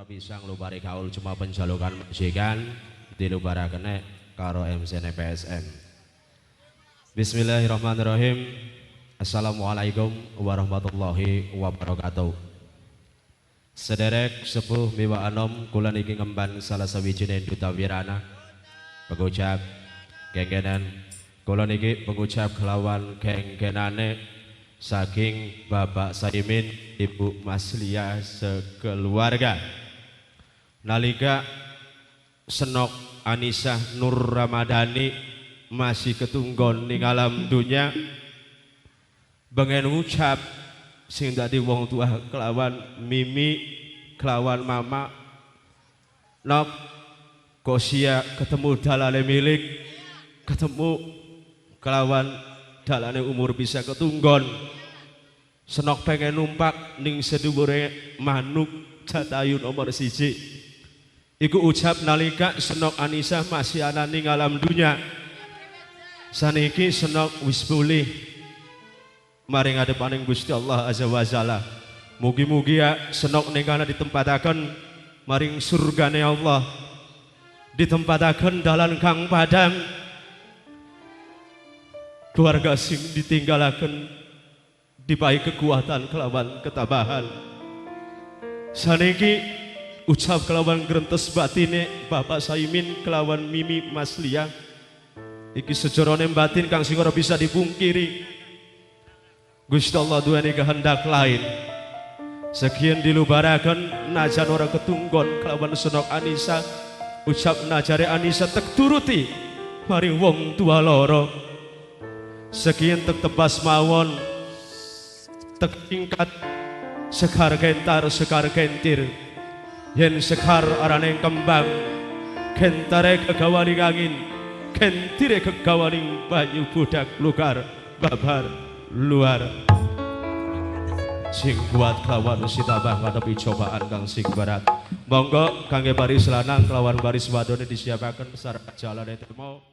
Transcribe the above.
Bisa nglubari kaul, cuma penjalukan majikan dilubarakene karo MC PSM. Bismillahirrahmanirrahim. Assalamualaikum warahmatullahi wabarakatuh. Sederek sepuh miwa anom, kula niki ngemban salah sawijine duta wirana pengucap genggenan. Kula niki pengucap kelawan genggenane saking Bapak Saimin, Ibu Maslia sekeluarga. Nalika Senok Anisah Nur Ramadhani masih ketunggon ning alam dunya, bengen ngucap sing dadi wong tua kelawan Mimi kelawan Mama Nok, kosia ketemu dalane milik, ketemu kelawan dalane umur bisa ketunggon. Senok pengen numpak ning sedhuwure manuk Jatayu nomor 1. Iku ucap nalika Senok Anisah masih ana ning alam dunya. Saniki Senok wis pulih maring ngadepaning Gusti Allah Azza wa Jalla. Mugi-mugi ya Senok ning kana ditempataken maring surgane Allah, ditempataken dalan kang padang. Keluarga sing ditinggalaken dipai kekuatan kelawan ketabahan. Saniki ucap kelawan grentes batine Bapak Saimin kelawan Mimi Maslia, iki sejerone batin kang sing ora bisa dipungkiri. Gusti Allah duweni kehendak lain. Sekian dilubaraken, najan ora ketunggon kelawan Senok Anisa, ucap najare Anisa tek turuti maring wong tua loro. Sekian tek tebas mawon, tek tingkat sekar gentar sekar gentir. Yen sekar arane kembang, gentare kegawaning angin, gentire kegawaning banyu budak lugar babar luar. Sing kuat kelawan sitabah ngadepi cobaan kang sing berat. Monggo kangge baris lanang kelawan baris wadone disiapaken sareng jalan itu mau.